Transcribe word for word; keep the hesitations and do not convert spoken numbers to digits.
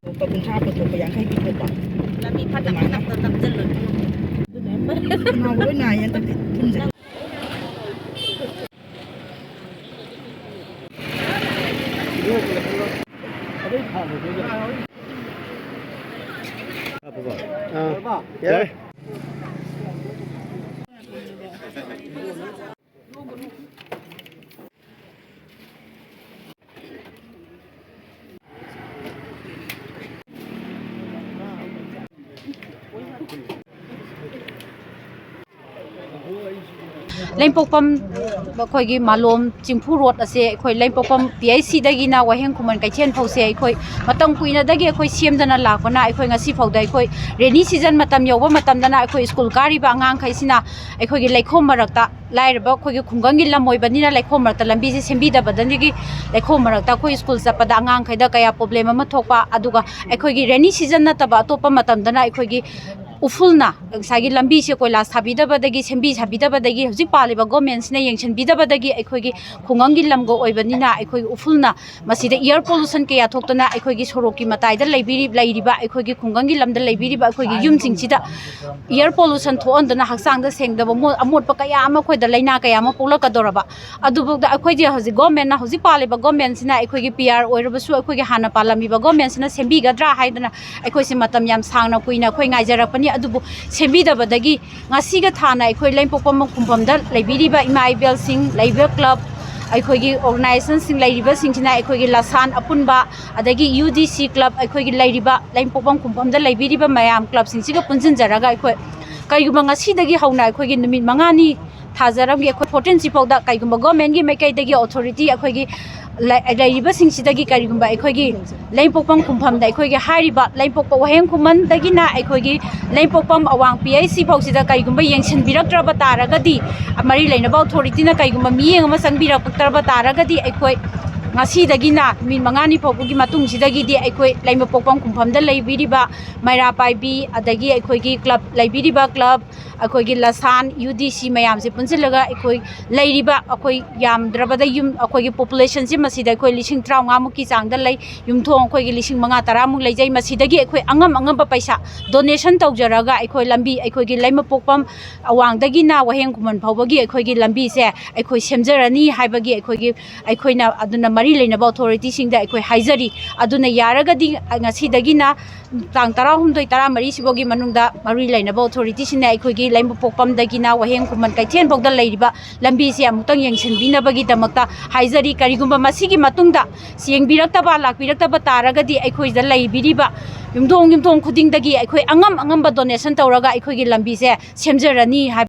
ꯂꯨꯄꯥ ꯀꯨꯟꯊ꯭ꯔꯥ ꯄꯨꯊꯣꯛꯄ, ꯌꯥꯡꯈꯩ ꯄꯨꯊꯣꯛꯄ꯫ ꯂꯝꯕꯤ ꯐꯠꯇꯕ ꯑꯗꯨꯃꯥꯏꯅ꯫ ꯃꯇꯝꯗ ꯅꯝꯁꯤꯜꯂꯨ꯫ ꯈꯅꯥꯎ ꯂꯣꯏ ꯅꯥꯏꯌꯦ ꯍꯟꯗꯛꯇꯤ ꯊꯨꯝꯁꯦ꯫ ꯑꯥ꯫ ꯌꯥꯔꯦ꯫ ꯂꯩꯄꯣꯛꯄꯝ, ꯑꯩꯈꯣꯏꯒꯤ ꯃꯥꯂꯣꯝ ꯆꯤꯡꯐꯨ ꯔꯣꯗ ꯑꯁꯦ ꯑꯩꯈꯣꯏ ꯂꯩꯄꯣꯛꯄꯝ ꯄꯤ ꯑꯩꯆ ꯁꯤꯗꯒꯤꯅ ꯋꯥꯍꯦꯡ ꯈꯨꯃꯟ ꯀꯩꯊꯦꯜ ꯐꯥꯎꯁꯦ ꯑꯩꯈꯣꯏ ꯃꯇꯝ ꯀꯨꯏꯅꯗꯒꯤ ꯑꯩꯈꯣꯏ ꯁꯦꯝꯗꯅ ꯂꯥꯛꯄꯅ, ꯑꯩꯈꯣꯏ ꯉꯁꯤ ꯐꯥꯎꯗ ꯑꯩꯈꯣꯏ ꯔꯦꯅꯤ ꯁꯤꯖꯟ ꯃꯇꯝ ꯌꯧꯕ ꯃꯇꯝꯗꯅ ꯑꯩꯈꯣꯏ ꯁ꯭ꯀꯨꯜ ꯀꯥꯔꯤꯕ ꯑꯉꯥꯡꯈꯩꯁꯤꯅ ꯑꯩꯈꯣꯏꯒꯤ ꯂꯩꯈꯣꯝ ꯃꯔꯛꯇ, ꯂꯥꯏꯔꯕ ꯑꯩꯈꯣꯏꯒꯤ ꯈꯨꯡꯒꯪꯒꯤ ꯂꯝ ꯑꯣꯏꯕꯅꯤꯅ ꯂꯩꯈꯣꯝ ꯃꯔꯛꯇ ꯂꯝꯕꯤꯁꯦ ꯁꯦꯝꯕꯤꯗꯕꯗꯒꯤ ꯂꯩꯈꯣꯝ ꯃꯔꯛꯇ ꯑꯩꯈꯣꯏ ꯁ꯭ꯀꯨꯜ ꯆꯠꯄꯗ ꯑꯉꯥꯡꯈꯩꯗ ꯀꯌꯥ ꯄ꯭ꯔꯣꯕ꯭ꯂꯦꯝ ꯑꯃ ꯊꯣꯛꯄ, ꯑꯗꯨꯒ ꯑꯩꯈꯣꯏꯒꯤ ꯔꯦꯅꯤ ꯁꯤꯖꯟ ꯅꯠꯇꯕ ꯑꯇꯣꯞꯄ ꯃꯇꯝꯗꯅ ꯑꯩꯈꯣꯏꯒꯤ ꯎꯐꯨꯜꯅ ꯉꯁꯥꯏꯒꯤ ꯂꯝꯕꯤꯁꯦ ꯀꯣꯏꯂꯥꯁ ꯊꯥꯕꯤꯗꯕꯗꯒꯤ, ꯁꯦꯝꯕꯤ ꯁꯥꯕꯤꯗꯕꯗꯒꯤ, ꯍꯧꯖꯤꯛ ꯄꯥꯜꯂꯤꯕ ꯒꯣꯔꯃꯦꯟꯁꯤꯅ ꯌꯦꯡꯁꯤꯟꯕꯤꯗꯕꯗꯒꯤ ꯑꯩꯈꯣꯏꯒꯤ ꯈꯨꯡꯒꯪꯒꯤ ꯂꯝꯒ ꯑꯣꯏꯕꯅꯤꯅ ꯑꯩꯈꯣꯏꯒꯤ ꯎꯐꯨꯜꯅ ꯃꯁꯤꯗ ꯏꯌꯔ ꯄꯣꯂꯨꯁꯟ ꯀꯌꯥ ꯊꯣꯛꯇꯅ ꯑꯩꯈꯣꯏꯒꯤ ꯁꯣꯔꯣꯛꯀꯤ ꯃꯇꯥꯏꯗ ꯂꯩꯕꯤꯔꯤ-, ꯂꯩꯔꯤꯕ ꯑꯩꯈꯣꯏꯒꯤ ꯈꯨꯡꯒꯪꯒꯤ ꯂꯝꯗ ꯂꯩꯕꯤꯔꯤꯕ ꯑꯩꯈꯣꯏꯒꯤ ꯌꯨꯝꯁꯤꯡꯁꯤꯗ ꯏꯌꯔ ꯄꯣꯂꯨꯁꯟ ꯊꯣꯛꯍꯟꯗꯨꯅ ꯍꯛꯆꯥꯡꯗ ꯁꯦꯡꯗꯕ ꯃꯣ-, ꯑꯃꯣꯠꯄ ꯀꯌꯥ ꯑꯃ ꯑꯩꯈꯣꯏꯗ ꯂꯥꯏꯅꯥ ꯀꯌꯥ ꯑꯃ ꯄꯣꯛꯂꯛꯀꯗꯧꯔꯕ꯫ ꯑꯗꯨꯐꯥꯎꯗ ꯑꯩꯈꯣꯏꯗꯤ ꯍꯧꯖꯤꯛ ꯒꯣꯔꯃꯦꯟꯅ, ꯍꯧꯖꯤꯛ ꯄꯥꯜꯂꯤꯕ ꯒꯣꯔꯃꯦꯟꯁꯤꯅ ꯑꯩꯈꯣꯏꯒꯤ ꯄꯤ ꯑꯥꯔ ꯑꯣꯏꯔꯕꯁꯨ ꯑꯩꯈꯣꯏꯒꯤ ꯍꯥꯟꯅ ꯄꯥꯜꯂꯝꯃꯤꯕ ꯒꯣꯔꯃꯦꯟꯁꯤꯅ ꯁꯦꯝꯕꯤꯒꯗ꯭ꯔꯥ ꯍꯥꯏꯗꯅ ꯑꯩꯈꯣꯏꯁꯦ ꯃꯇꯝ ꯌꯥꯝ ꯁꯥꯡꯅ ꯀꯨꯏꯅ ꯑꯩꯈꯣꯏ ꯉꯥꯏꯖꯔꯛꯄꯅꯤ꯫ ꯑꯗꯨꯕꯨ ꯁꯦꯝꯕꯤꯗꯕꯗꯒꯤ ꯉꯁꯤꯒ ꯊꯥꯅ ꯑꯩꯈꯣꯏ ꯂꯩꯄꯣꯛꯄꯝ ꯈꯨꯟꯐꯝꯗ ꯂꯩꯕꯤꯔꯤꯕ ꯏꯃꯥ ꯏꯕꯦꯜꯁꯤꯡ, ꯂꯩꯔꯤꯕ ꯀ꯭ꯂꯕ, ꯑꯩꯈꯣꯏꯒꯤ ꯑꯣꯔꯒꯅꯥꯏꯖꯦꯁꯟꯁꯤꯡ ꯂꯩꯔꯤꯕꯁꯤꯡꯁꯤꯅ ꯑꯩꯈꯣꯏꯒꯤ ꯂꯁꯥꯟ ꯑꯄꯨꯟꯕ, ꯑꯗꯒꯤ ꯌꯨ ꯗꯤ ꯁꯤ ꯀ꯭ꯂꯕ, ꯑꯩꯈꯣꯏꯒꯤ ꯂꯩꯔꯤꯕ ꯂꯩꯄꯣꯛꯄꯝ ꯈꯨꯟꯐꯝꯗ ꯂꯩꯕꯤꯔꯤꯕ ꯃꯌꯥꯝ ꯀ꯭ꯂꯕꯁꯤꯡꯁꯤꯒ ꯄꯨꯟꯁꯤꯟꯖꯔꯒ ꯑꯩꯈꯣꯏ ꯀꯔꯤꯒꯨꯝꯕ ꯉꯁꯤꯗꯒꯤ ꯍꯧꯅ ꯑꯩꯈꯣꯏꯒꯤ ꯅꯨꯃꯤꯠ ꯃꯉꯥꯅꯤ ꯊꯥꯖꯔꯝꯒꯦ꯫ ꯑꯩꯈꯣꯏ ꯐꯣꯔꯇꯤꯟꯁꯤ ꯐꯥꯎꯗ ꯀꯩꯒꯨꯝꯕ ꯒꯣꯔꯃꯦꯟꯒꯤ ꯃꯥꯏꯀꯩꯗꯒꯤ ꯑꯣꯊꯣꯔꯤꯇꯤ ꯑꯩꯈꯣꯏꯒꯤ ꯂꯩ-, ꯂꯩꯔꯤꯕꯁꯤꯡꯁꯤꯗꯒꯤ ꯀꯔꯤꯒꯨꯝꯕ ꯑꯩꯈꯣꯏꯒꯤ ꯂꯩꯄꯣꯛꯄꯝ ꯈꯨꯟꯐꯝꯗ ꯑꯩꯈꯣꯏꯒꯤ ꯍꯥꯏꯔꯤꯕ ꯂꯩꯄꯣꯛꯄ ꯋꯥꯍꯦꯡ ꯈꯨꯃꯟꯗꯒꯤꯅ ꯑꯩꯈꯣꯏꯒꯤ ꯂꯩꯄꯣꯛꯄꯝ ꯑꯋꯥꯡ ꯄꯤ ꯑꯩꯆ ꯁꯤ ꯐꯥꯎꯁꯤꯗ ꯀꯔꯤꯒꯨꯝꯕ ꯌꯦꯡꯁꯤꯟꯕꯤꯔꯛꯇ꯭ꯔꯕ ꯇꯥꯔꯒꯗꯤ, ꯃꯔꯤ ꯂꯩꯅꯕ ꯑꯣꯊꯣꯔꯤꯇꯤꯅ ꯀꯔꯤꯒꯨꯝꯕ ꯃꯤꯠꯌꯦꯡ ꯑꯃ ꯆꯪꯕꯤꯔꯛꯇ꯭ꯔꯕ ꯇꯥꯔꯒꯗꯤ ꯑꯩꯈꯣꯏ ꯉꯁꯤꯗꯒꯤꯅ ꯅꯨꯃꯤꯠ ꯃꯉꯥꯅꯤ ꯐꯥꯎꯕꯒꯤ ꯃꯇꯨꯡꯁꯤꯗꯒꯤꯗꯤ ꯑꯩꯈꯣꯏ ꯂꯩꯃꯄꯣꯛꯄꯝ ꯈꯨꯟꯐꯝꯗ ꯂꯩꯕꯤꯔꯤꯕ ꯃꯩꯔꯥ ꯄꯥꯏꯕꯤ, ꯑꯗꯒꯤ ꯑꯩꯈꯣꯏꯒꯤ ꯀ꯭ꯂꯕ, ꯂꯩꯕꯤꯔꯤꯕ ꯀ꯭ꯂꯕ, ꯑꯩꯈꯣꯏꯒꯤ ꯂꯁꯥꯟ, ꯌꯨ ꯗꯤ ꯁꯤ ꯃꯌꯥꯝꯁꯦ ꯄꯨꯟꯁꯤꯜꯂꯒ ꯑꯩꯈꯣꯏ ꯂꯩꯔꯤꯕ, ꯑꯩꯈꯣꯏ ꯌꯥꯝꯗ꯭ꯔꯕꯗ ꯌꯨꯝ, ꯑꯩꯈꯣꯏꯒꯤ ꯄꯣꯄꯨꯂꯦꯁꯟꯁꯤ ꯃꯁꯤꯗ ꯑꯩꯈꯣꯏ ꯂꯤꯁꯤꯡ ꯇꯔꯥꯃꯉꯥꯃꯨꯛꯀꯤ ꯆꯥꯡꯗ ꯂꯩ꯫ ꯌꯨꯝꯊꯣꯡ ꯑꯩꯈꯣꯏꯒꯤ ꯂꯤꯁꯤꯡ ꯃꯉꯥ ꯇꯔꯥꯃꯨꯛ ꯂꯩꯖꯩ꯫ ꯃꯁꯤꯗꯒꯤ ꯑꯩꯈꯣꯏ ꯑꯉꯝ ꯑꯉꯝꯕ ꯄꯩꯁꯥ ꯗꯣꯅꯦꯁꯟ ꯇꯧꯖꯔꯒ ꯑꯩꯈꯣꯏ ꯂꯝꯕꯤ, ꯑꯩꯈꯣꯏꯒꯤ ꯂꯩꯃꯄꯣꯛꯄꯝ ꯑꯋꯥꯡꯗꯒꯤꯅ ꯋꯥꯍꯦꯡ ꯈꯨꯃꯟ ꯐꯥꯎꯕꯒꯤ ꯑꯩꯈꯣꯏꯒꯤ ꯂꯝꯕꯤꯁꯦ ꯑꯩꯈꯣꯏ ꯁꯦꯝꯖꯔꯅꯤ ꯍꯥꯏꯕꯒꯤ ꯑꯩꯈꯣꯏꯒꯤ, ꯑꯩꯈꯣꯏꯅ ꯑꯗꯨꯅ ꯃꯔꯤ ꯂꯩꯅꯕ ꯑꯣꯊꯣꯔꯤꯇꯤꯁꯤꯡꯗ ꯑꯩꯈꯣꯏ ꯍꯥꯏꯖꯔꯤ꯫ ꯑꯗꯨꯅ ꯌꯥꯔꯒꯗꯤ ꯉꯁꯤꯗꯒꯤꯅ ꯇꯥꯡ ꯇꯔꯥꯍꯨꯝꯗꯣꯏ, ꯇꯔꯥꯃꯔꯤ ꯁꯤꯐꯥꯎꯒꯤ ꯃꯅꯨꯡꯗ ꯃꯔꯤ ꯂꯩꯅꯕ ꯑꯣꯊꯣꯔꯤꯇꯤꯁꯤꯡꯅ ꯑꯩꯈꯣꯏꯒꯤ ꯂꯩꯃꯄꯣꯛꯄꯝꯗꯒꯤꯅ ꯋꯥꯍꯦꯡ ꯈꯨꯃꯟ ꯀꯩꯊꯦꯜ ꯐꯥꯎꯗ ꯂꯩꯔꯤꯕ ꯂꯝꯕꯤꯁꯦ ꯑꯃꯨꯛꯇꯪ ꯌꯦꯡꯁꯤꯟꯕꯤꯅꯕꯒꯤꯗꯃꯛꯇ ꯍꯥꯏꯖꯔꯤ꯫ ꯀꯔꯤꯒꯨꯝꯕ ꯃꯁꯤꯒꯤ ꯃꯇꯨꯡꯗ ꯌꯦꯡꯕꯤꯔꯛꯇꯕ, ꯂꯥꯛꯄꯤꯔꯛꯇꯕ ꯇꯥꯔꯒꯗꯤ ꯑꯩꯈꯣꯏꯗ ꯂꯩꯕꯤꯔꯤꯕ ꯌꯨꯝꯊꯣꯡ ꯌꯨꯝꯊꯣꯡ ꯈꯨꯗꯤꯡꯗꯒꯤ ꯑꯩꯈꯣꯏ ꯑꯉꯝ ꯑꯉꯝꯕ ꯗꯣꯅꯦꯁꯟ ꯇꯧꯔꯒ ꯑꯩꯈꯣꯏꯒꯤ ꯂꯝꯕꯤꯁꯦ ꯁꯦꯝꯖꯔꯅꯤ ꯍꯥꯏꯕ